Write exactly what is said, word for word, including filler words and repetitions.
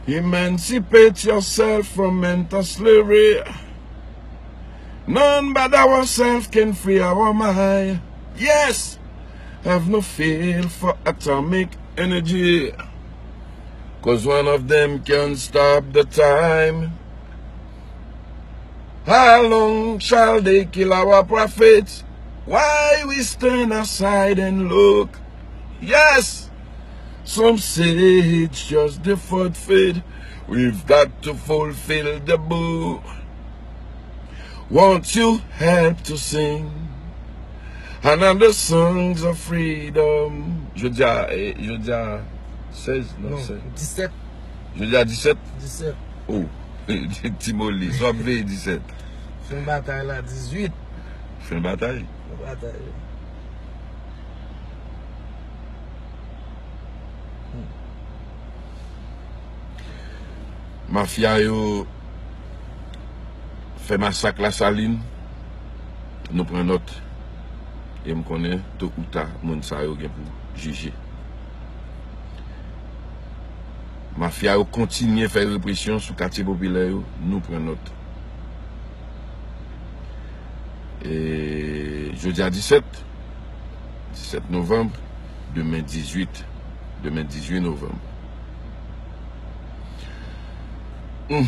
Emancipate yourself from mental slavery. None but ourselves can free our mind. Yes! Have no fear for atomic energy. 'Cause one of them can stop the time. How long shall they kill our prophets? Why we stand aside and look? Yes! Some say it's just the fourth fate. We've got to fulfill the book. Won't you help to sing another songs of freedom? Jodi a, eh, jodi a sèz, non, non, sèz. Disèt. Jodi a disèt? Disèt. Oh, Ti Moli, sa w ap veye disèt? Fen batay la, dizuit. Fen batay? Fen batay. Hmm. Mafya yo fè masak Lasalin, nou pran nòt. E m konnen, to ou ta, moun sa yo gen pou jije. Mafya yo kontinye fè represyon sou katye popilè yo, nou pran nòt. E jodi a disèt, disèt novanm, demen dizuit, demen dizuit novanm. Hmm.